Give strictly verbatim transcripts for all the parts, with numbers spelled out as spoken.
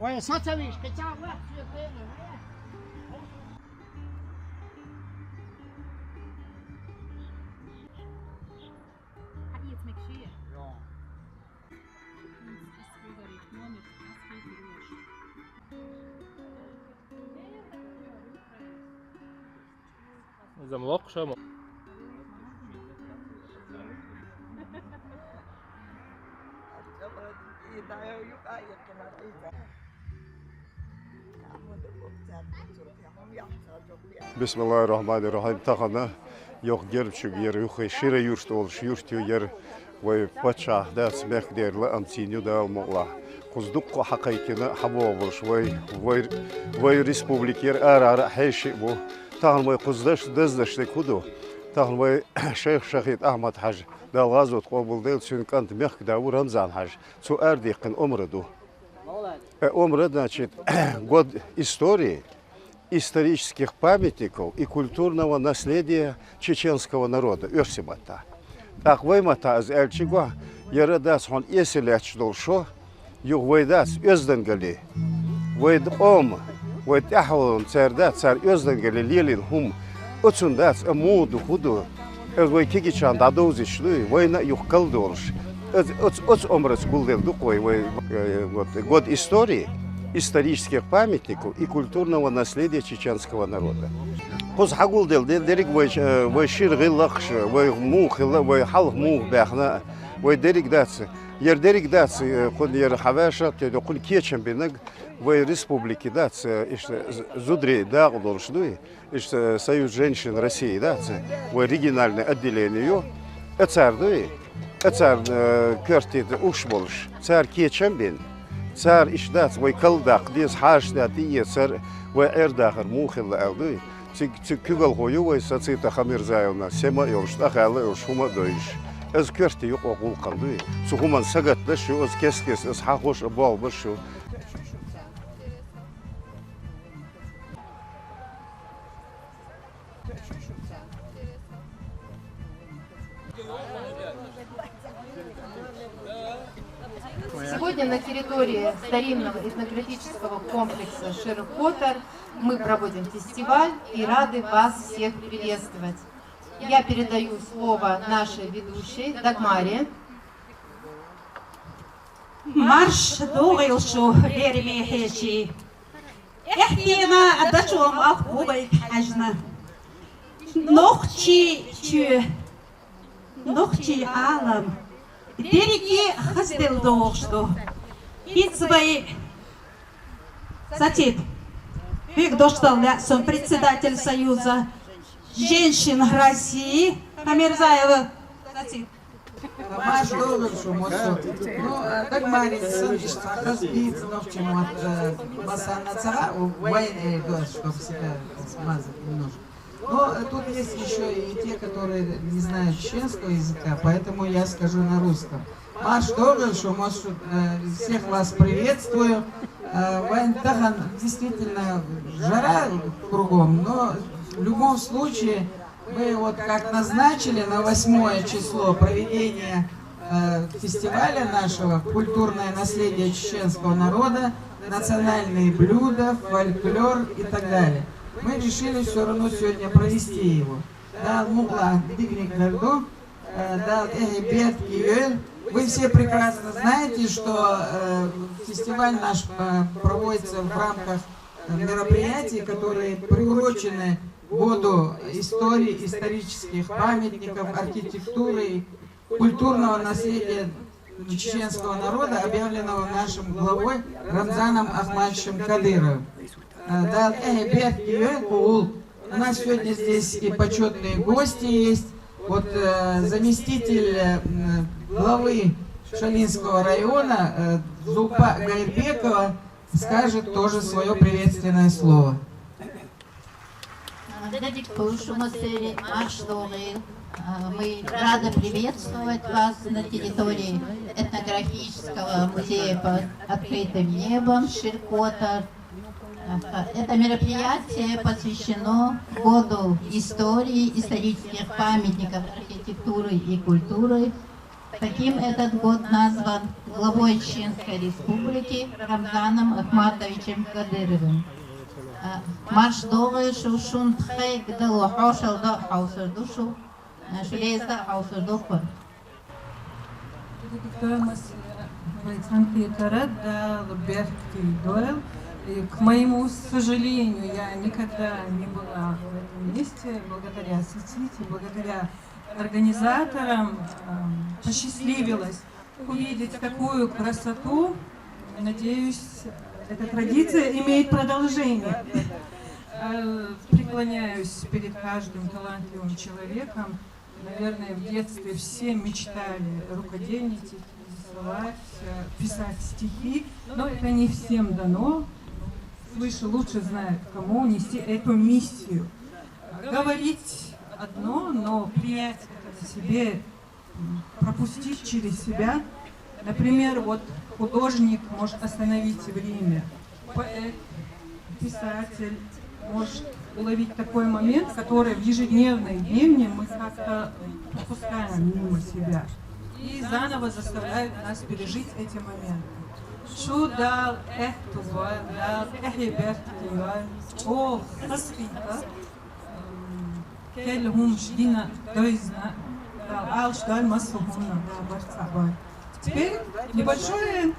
Ой, сацавиш, кицаа вахт сюртена. Замлокша ма. بسم الله الرحمن الرحيم. Тахан юха герб чугве яр, юха шира юрт олуш юрт ю яр. Вай паччахь дац, мехкдерла амцин ю, Дала мукълахь. Кхуза дуккха хьакхайкина, хьабогӀуш вай, вай, вай республикера арара а хьеший а бу. Тахан вай кхуза даш, даздаш дерг хӀун ду? Тахан вай шайх Шахид Ахьмад-Хьажа, Дала гӀазот къобалдойла, цуьнан кӀант мехкда ву Рамзан-Хьажа. Цо арадаьккхина омра ду. Э, омра, значит, год истории, исторических памятников и культурного наследия чеченского народа, оьрсийн маттахь. ТӀаккха вай маттахь иза аьлча гохь, яра дац хьуна эсала лаьтташ долу шо, юха вай дац оьздангалли, вай д-, къома, вай тӀаьхьалонан цара дац, цара оьздангалли лелийна хӀума, оцунна дац, а муха ду, хӀун ду? Иза вай кегийчарна дӀадовзуьйтуш дуй, вайна а юха калдолуш. Иза оц-, оцу омраца гулделла ду-кх вай, вай, э, вот, год истории, исторических памятников и культурного наследия чеченского народа. Кхуза хьагулделла де-, дерриг вай, э, вай шира гӀиллакхаш, вай муха хилла, вай хьалха муха баьхна, вай дерриг дац. Яра дерриг дац, э, кхунна яра хьан ваьшал а тедо, кхунна кечам бинарг, вай республике дац, э, иштта з-, зударий дакъа долуш дуй. Иштта Союз женщин России, да, ца, вай региональное отделение ю, а цара дуй, а цара, э, коьртийта уш болуш, цара кечам бина, цара иштта дац, вай калдаккха деза хьаша да тӀеэцар, вай Ӏер дахар муха хилла аьлла дуй. Цига, цига куьйгалхо ю вай Сацита Хамирзаевна, сема а йолуш, тӀахаьлла а йолуш, хӀума а дойуш. Иза коьрте юкъа гӀуллакхан дуй. Цу хӀуманна сагатдаш ю, иза кест-кеста, иза хьахош а болх беш ю. Сегодня на территории старинного этнографического комплекса Шерх Котар мы проводим фестиваль и рады вас всех приветствовать. Я передаю слово нашей ведущей Дагмаре. Марша догӀийла шу, лераме хьеший! Эхь дена дачу малх бу вайга хьаьжна. Нохчий чоь, нохчий Ӏалам дерриге хазделла догӀуш ду. Иза вай Сатит, век дош дала лаьа сон, председатель Союза женщин России Хамирзаева Сатит. Марша догӀийла шу, массо. Ну, э, Дагмаре сан иштта хаза бийца нохчийн мотт, э, массанна ца хаьа, вайн, э, дош, чтоб всегда смазать немножко. Но, э, тут есть ещё и те, которые не знают чеченского языка, поэтому я скажу на русском. Марша догӀийла шу, массо, э, всех вас приветствую. Э, вайн тахан действительно жара кругом, но в любом случае мы вот как назначили на восьмое число проведение, э, фестиваля нашего «Культурное наследие чеченского народа, национальные блюда, фольклор» и так далее, мы решили всё равно сегодня провести его. Дала мукълахь диканиг хир ду, э, Дала тӀехь беркате йойла. Вы все прекрасно знаете, что, э, фестиваль наш, э, проводится в рамках, э, мероприятий, которые приурочены году истории, исторических памятников, архитектуры, культурного наследия чеченского народа, объявленного нашим главой Рамзаном Ахматовичем Кадыровым. Э, Дала тӀехь беркате йойла кху гӀуллакх. У нас сегодня здесь и почётные гости есть. Вот, э, заместитель, э, главы Шалинского района, э, Зулпа Гайрбекова скажет тоже своё приветственное слово. Дерриг а шу массеран марша догӀийла. А, мы рады приветствовать вас на территории этнографического музея под открытым небом Шерх Котар. А, это мероприятие посвящено году истории, исторических памятников архитектуры и культуры Таким этот год назван главой Чеченской Республики Рамзаном Ахматовичем Кадыровым. Э, Маш догы шу шун тхай гдало хошал да хаусар душу, э, шулез да хаусар духвар. Духтамас вайцан тетара да лберт дойл. И, к моему сожалению, я никогда не была в этом месте. Благодаря соцсети, благодаря организаторам, эм, посчастливилось увидеть такую красоту. Надеюсь, эта традиция имеет продолжение. Э, Преклоняюсь перед каждым талантливым человеком. Наверное, в детстве все мечтали рукодельничать, рисовать, э, писать стихи, но это не всем дано. Свыше лучше знает, кому нести эту миссию. Говорить одно, но принять это на себе, м, пропустить через себя. Например, вот художник может остановить время, поэт, писатель может уловить такой момент, который в ежедневной дневне мы как-то пропускаем мимо себя. И заново заставляют нас пережить эти моменты. Шу дал эхтуба, дал эхибертуба, о, хасрита. Келли хумш дина дойзна, да, алш даль масу хумна, да, барца бар. Теперь небольшое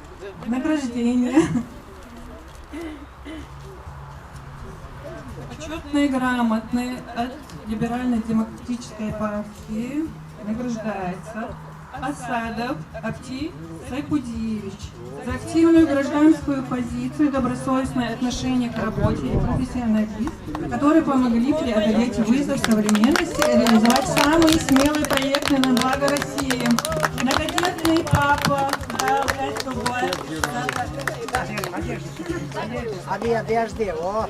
награждение. Почетные грамоты от Либерально-демократической партии награждается Асадов Апти Сайкудиевич за активную гражданскую позицию, добросовестное отношение к работе и профессионализм, которые помогли преодолеть вызов современности и реализовать самые смелые проекты на благо России. Многодетный папа дал эту власть. Али, подожди, о.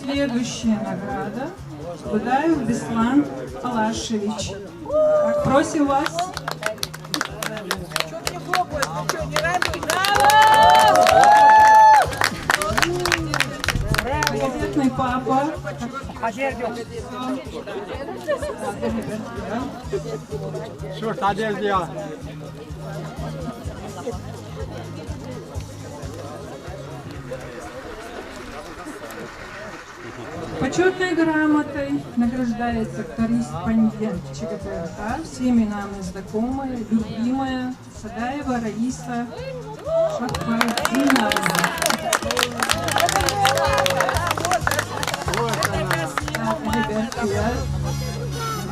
Следующая награда. Будаев Беслан Алашевич. Так, просим вас. Многодетный папа. Почетной грамотой награждается корреспондент ЧГТРК, всеми нами знакомая, любимая Садаева Раиса Шахбардиновна. Ребята,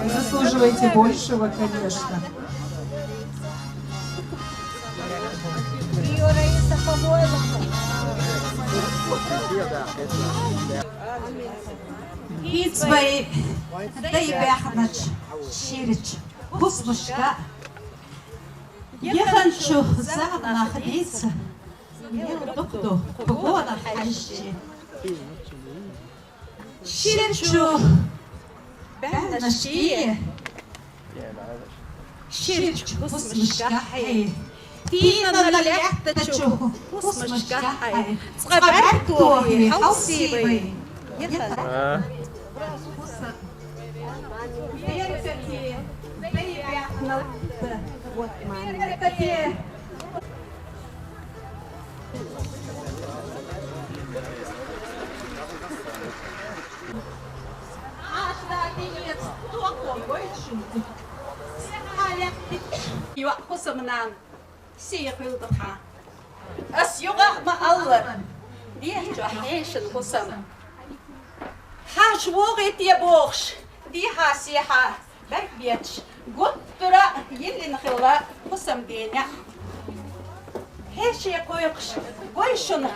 вы заслуживаете большего, конечно. Хиц бай дай бяхнач ширч хусмушка. Яхан чу загнах дица. Мел докто погода хашчи. Ширчу бяхнашки. Ширч хусмушка хай. Тина налякта чу хусмушка хай. Цабар туахи хауси бай. Яха. Беркати. Беркати. Юа хусамнан сихилдха. Ас югах ма аллар. Дехчу хешин хусам. Хаш вогы те бохш. Диха сиха. Бәк биәч. Гот тура йиллин хилла хусам беня. Хеше койкш. Гойшун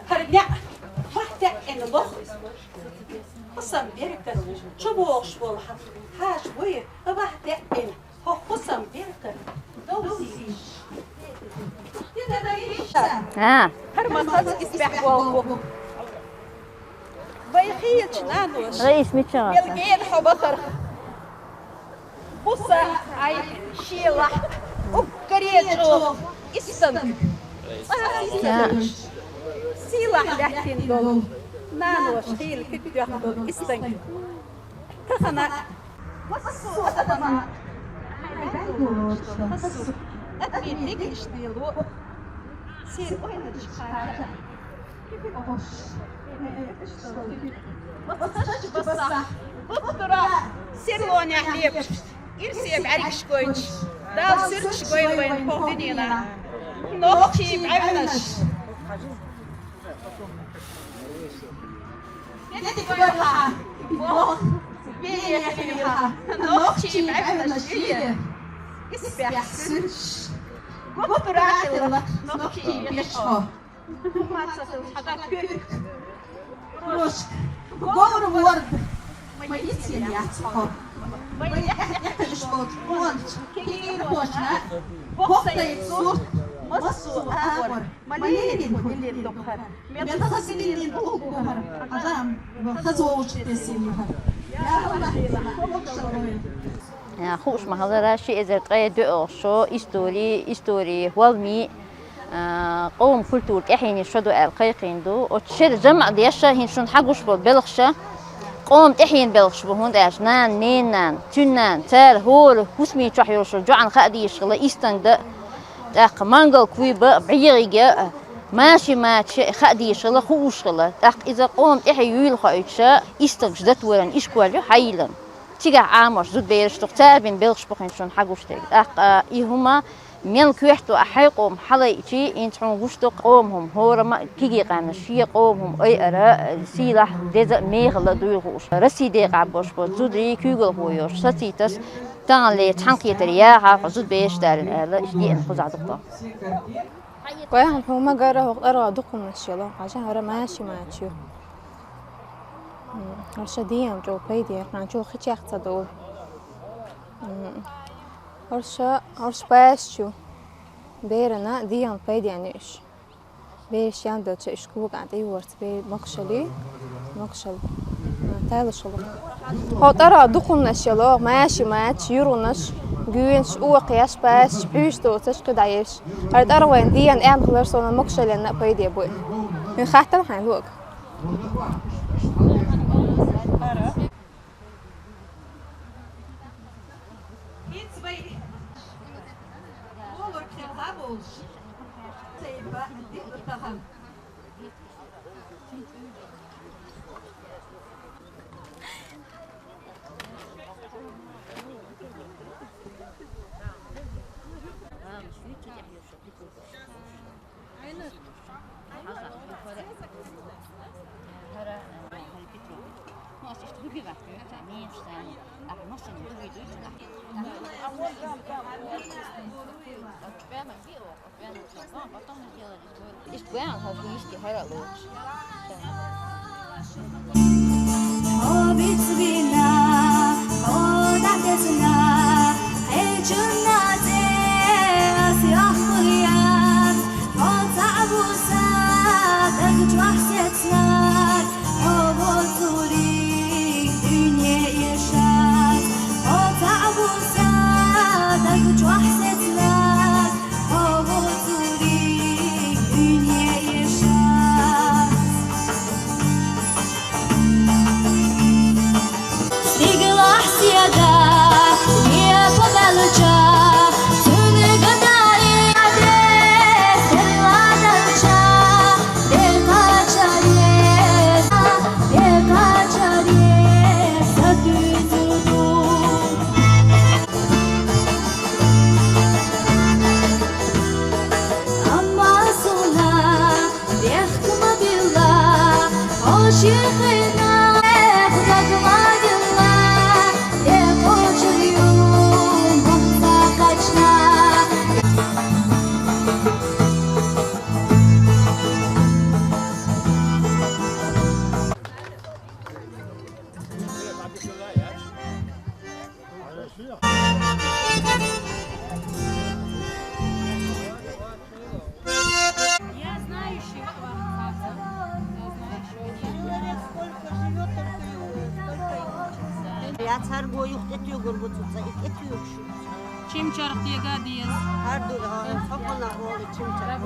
харня. Вахтя эн лох. Хусам беркер. Чубохш бол. Хаш буй. Вахтя эн. Хо хусам беркер. Доуси. А. Хар махаз испәх бол. Байхи чнадуш. Раис мича. Белген хабахар. Буса ай шиела. Уккаречу. Истан. А. Сийлахь лаьттина долу, наноша хийла куьг доьхна долу истанг. Тахана массо а адаман хьайн баьлла долуш долу хаза зуда адамийн дегнаш лело. Сера ойланаш кхача. Ош. Ош басахь. Уттара серлонехь лепаш. Ирсе бӀаьргаш гойтуш. Далла суьрташ гойла вайна хӀокху дуьненахь. Нохчийн бӀаьвнаш. Дедик вайла, вох, веехила, нохчийн бӀаьвнаш ие. Исбаьхьа суьрташ. Гуттара а хилла нохчийн бешхо. Мацалла хьада куьг. Крошка. Говр ворда. Ма йицъян яц хьо. Вай тӀаьхьа тӀекхуьуш болчу къоначу кегийрхошна бохтайта сурт массо а агӀор. Ма леррина хӀун лелла ду хӀара? Мел хаза леллина ду хӀара? Хаза ам, хаза вовшах тесина ю хӀара. Я АллахӀ, хӀокху шалгӀойла. Э, хууш ма-хиллара, ши эзар ткъе доьалгӀа шо истори, истори, хӀолмий, а, къоман культура тӀаьхьенан шо ду аьлла кхайкхийна ду. Оцу шеран жамӀ деш а хӀинца шуна хьагуш болу белхаш а, къоман тӀаьхьенан белхаш бу, хӀунда аьлча нана, ненан нана, цуьнан нана, цара хӀора хӀусамийн чохь йолуш йолу жоьӀна хаа дезаш хилла, истанг дан а, тӀаккха мангал куй бан а, бӀегӀиг ян а, машин мача хаа дезаш хилла, хууш хилла. ТӀаккха иза къоман тӀаьхье юйла хоуьйтуш а, истангаш датворан ишкол ю хьайиллина. Цигахь Ӏамош зудабераш ду-кх, цара бина белхаш бу хӀинца шуна хьагуш дерг. ТӀаккха, а, и хӀума мел коьрта ду ахь хьайн къоман хьалайчи, хӀинца хьуна гуш ду-кх къоман хӀума хӀорамма а, кегий къаьмнаш шен къоман хӀума айара, а, сийлахь, деза а, мехала а дуйла хууш. Россин декъехь болуш болу зударий, куьйгалхо йолуш сацийтас, таханлера цхьаьнакхетар яхьа, хьо зудабераш а далийна аьлла, иштта деана кхузахь ду-кх тхо. Кхайкхина хӀума гара хӀокху тӀаргӀа дукха хӀуманаш йолу, хьажа хӀара машин мача ю. М, хӀара ша дегӀан чӀогӀа пайде, кхана чӀогӀа хи чех ца долу. М, хӀара ша, хӀара ша пачча ю. Берана дегӀан пайденна ю уьш. Бераш ян делча уьш коган тӀе йорца бер могушалла ю. Могушалла. М, тайлаш хилла. ХӀокху тӀаргӀа дукха хӀуманаш йолу, оха машин мача, юргӀанаш, гоьнаш, окхеш, паччаш, пхьуьйш доцуш, кхидӀа ерш. ХӀара тӀаргӀа вайна дегӀан аьнна хилар, суна могушалленна а пайде бу. Хьуна хаттал хьайн луъург? Иштта ваьнна хьо вуьшта хӀара а лоцуш. Хьо бицвина, хьо дӀатесна, хьайн чунна тӀе ас йоккхур яц, хьо цхьаъ ву сан даг чохь сецнарг, хьо воцуриг дуьне ешац, хьо цхьаъ ву сан даг чохь сецнарг, хьо воцуриг дуьне ешац. Стигалахь седа лепа белча, цуьнга дари де, хила далча, декачаре, декачаре сатуьйсу ду. Амма суна бехк ма билла, хьо ши хина бехк ма билла, де кочур ю мохь ца кхаьчна. Я знаю, что я знаю, что нет. Я царго юхтӀе туьйгур бу цуца, и тӀе туьйгуш. Чим чарх дега деза. Хьар ду, а, цхьа хӀуна олу чим чарх.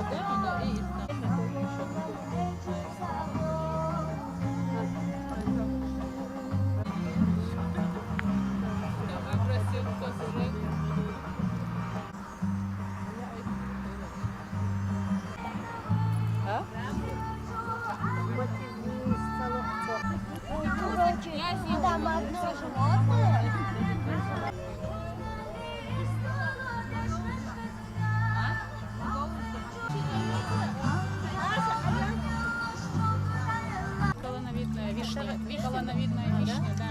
Колоновидная вишня. Колоновидная вишня, да.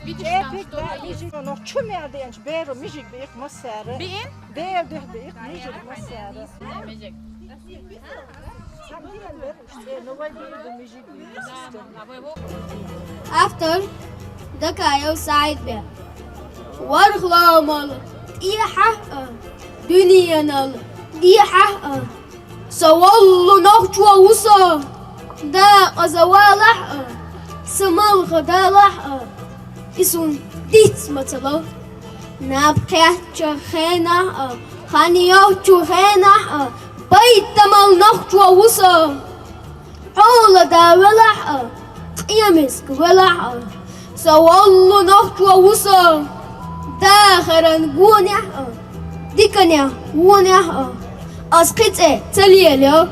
Видишь, там что-то есть. Нохчо мел динчу беру мижиг бийкъа массара. Бийна? Дел дехь бийкъа мижиг массара. Мижиг. Автор Дакаев СаӀидбек. ВорхӀ лоамал тӀехьа а, дуьненал дехьа а, со воллу нохчо ву со. Дакъаза валахь а, са малх далахь а, и сун диц ма ца ло. Наб кхеччу хенахь а, хан йоцчу хенахь а, байтамал нохчо ву со. Хьола да велахь а, къемиск велахь а, со воллу нохчо ву со. Дахаран гонехь а, диканехь вонехь а, ас кхин цӀе ца лелайо.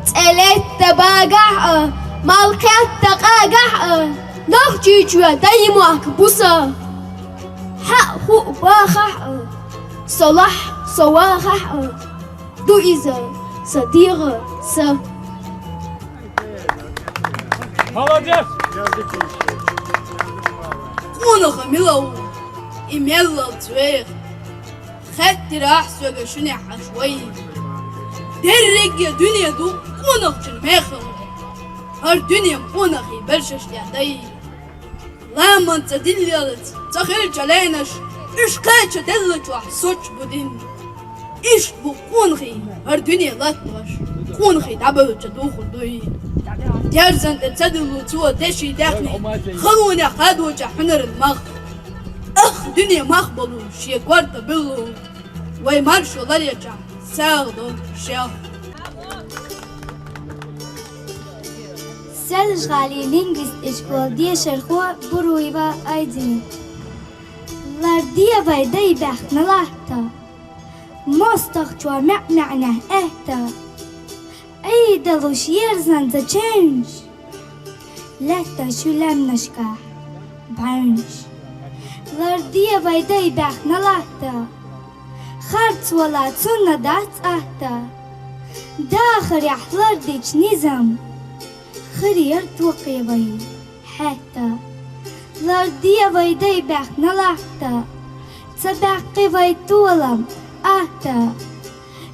ЦӀе летта багахь а, мал кхетта къагахь а, Нохчийчоь даймохк бу со. Хьаъ хӀуъ бахахь а, со лахь со вахахь а, ду иза сан дегӀан са. Молодец! Къонаха мила ву, и меллалц веха. Хеттира ахь соьга шуьнехь Ӏаш вай. Дерриге дуьне ду къонахчун мехала. ХӀара дуьне къонахий бершаш тӀе дай. Ламанца диллалц ца хилча лайнаш, уьш кхеча деллачохь соч бу дин. Иштта бу къонахий хӀара дуьне латтош, къонахий дӀабевлча духур дуй. Терзан тӀе ца диллу цо деши даьхни, халонех хадоча хьуьнаран мах. Ах, дуьне мах болу шен корта буьллу, вай маршо ларъеча сагӀа до шех. Селж-ГӀалин лингвистик школан дешархо Буруева Айдина. Ларде вай дай баьхна латта, мостагӀчо маьӀ-маьӀнехь аьтта, Ӏийдалуш ерзанза чевнаш, лаьттан ши лаьмнашкахь бӀаьвнаш. Ларде вай дай баьхна латта, харц вала цунна дац атта, дахарехь лардича низам хир яра токхе вай хьаьтта. Ларде вай дай баьхна латта, ца баьккхи вай толам атта,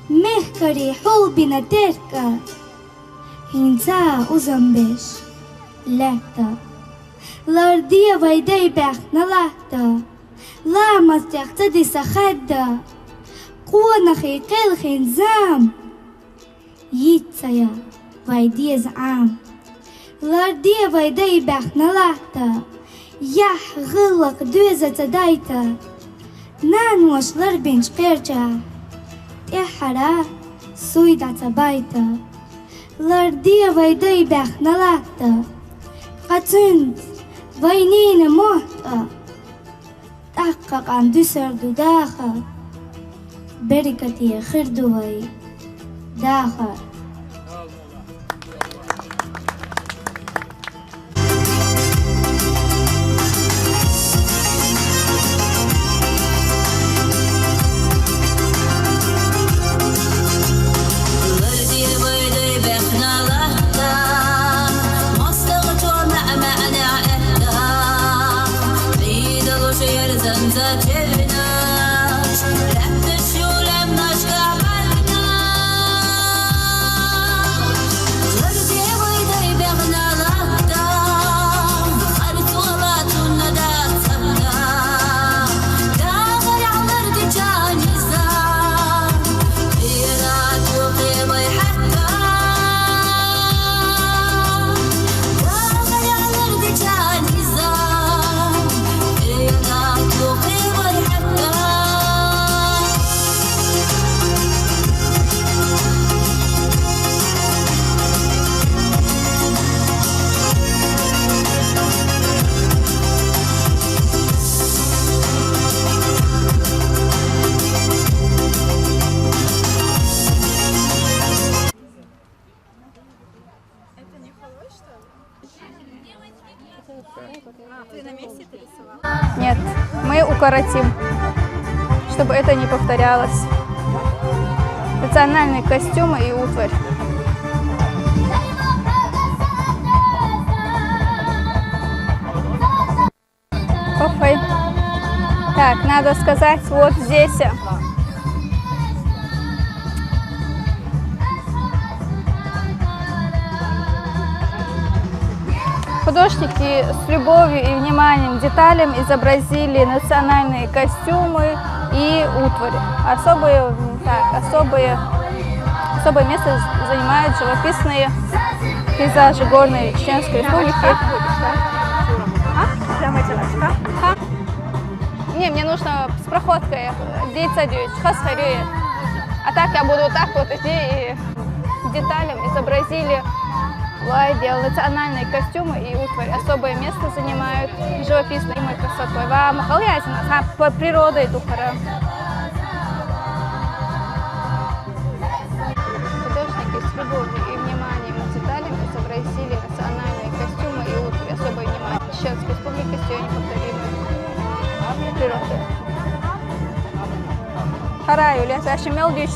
мехкарий хьулбина теркӀа, хӀинца узам беш лаьтта. Ларде вай дай баьхна латта, ламастех ца диса хадда, къонахий кхелхина зама, йиц ца я вай деза Ӏама. Ларде вай дай баьхна латта, яхь гӀиллакх доьза ца дайта, наноша ларбинчу кхерчахь тӀаьххьара суй дӀа ца байта. Ларде вай дай баьхна латта, ткъа цуьнца вай нийна мотт а, тӀаккха къам дуьсур ду даха, беркате хир ду вай даха. Ларде вай дай баьхна латта, мостагӀчо маьӀ-маьӀнехь аьтта, Ӏийдалуш ерзанза чевнаш, лаьттан ши лаьмнашкахь бӀаьвнаш. Ты на месте это рисовала? Нет, мы укоротим, чтобы это не повторялось. Национальные костюмы и утварь. Охой. Так, надо сказать, вот здесь. Художники с любовью и вниманием к деталям изобразили национальные костюмы и утварь. Особые, так, особые, особое место занимают живописные пейзажи горной Чеченской Республики. А? Прямо эти лапки. А? Не, мне нужно с проходкой дейть садюсь, хас харюе. А так я буду вот так вот идти и деталям изобразили. Лайдел, национальные костюмы и утварь особое место занимают живописной красотой. Вам халязина, по природой духара. Художники с любовью и вниманием к деталям изобразили национальные костюмы и утварь особое внимание. Чеченской Республики с её неповторимой природой. Харай, Юля, Саша, мел дичь.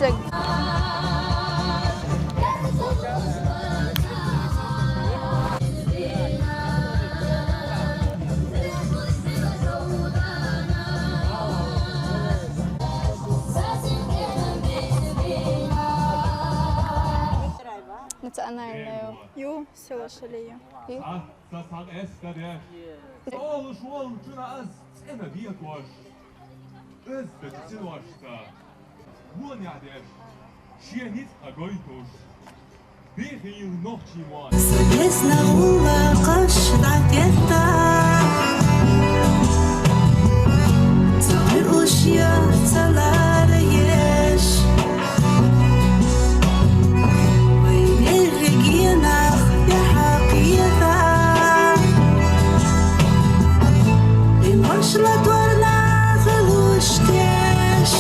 Национальную. Ю, село Шалею. Ю. Са сагӀ эскадеш, цӀолуш волчунас цӀена бекош, оьзда цӀеношца вонехь деш, шен ницкъ гойтуш, бехийла нохчий мотт. Безна гӀуллакхаш дӀатетта, ца уьш я ца лара еш. Вай берриге нах тӀехьа кхета, и маршла торнах луш деш.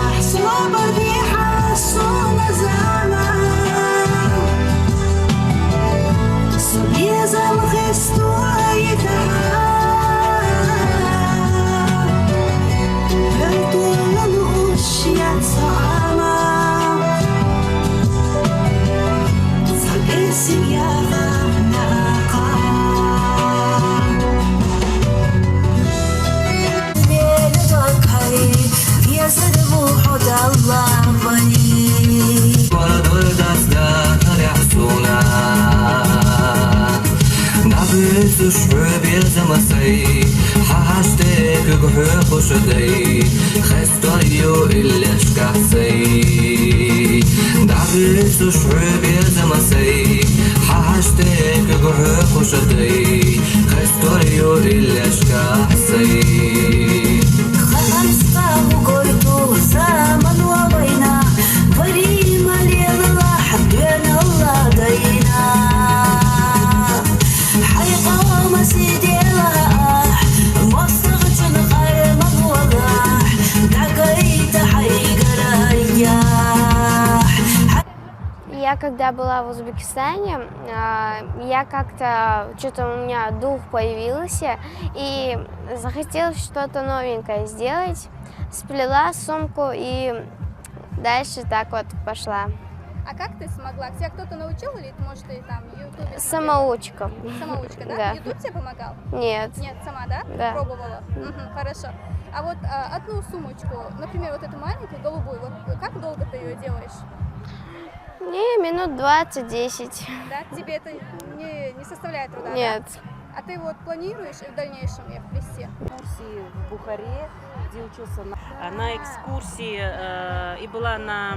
Ахь собар дехьа суна зама, со безам хесто итахьа. Хьертула луш я цхьа Ӏама, цхьа кӀесиг яха накха. Мел даккхай, везар ву хьо далла вай. Вара дойдас даккхарехь суна. ДӀабуьйцуш хьоьга безам сай, хьан хьаштекуг хьоькхуш дай, хестор ю иллешкахь сай. ДӀабуьйцуш хьоьга безам сай, хьан хьаштекуг хьоькхуш дай, хестор ю иллешкахь сай. Хаамца хӀу гойту заман ва вайна, вари ма лелалахь доьналла дайна. Хьайн къоман сий делахь, мостагӀчун къар ма болахь, дӀагайта хьайгара яхь. Я когда была в Узбекистане, а, я как-то, что-то у меня дух появился, и захотелось что-то новенькое сделать. Сплела сумку и дальше так вот пошла. А как ты смогла? Тебя кто-то научил или, может, ты там в Ютубе смотрела? Самоучка. Самоучка, да? Да. Ютуб тебе помогал? Нет. Нет, сама, да? Да. Пробовала? Мгм, хорошо. А вот, а, одну сумочку, например, вот эту маленькую голубую, вот как долго ты ее делаешь? Не, минут двадцать-десять. Да? Тебе это не, не составляет труда, да? Нет. А ты вот планируешь в дальнейшем её плести? Экскурсии в Бухаре, где учился на... А, на экскурсии, э, и была на...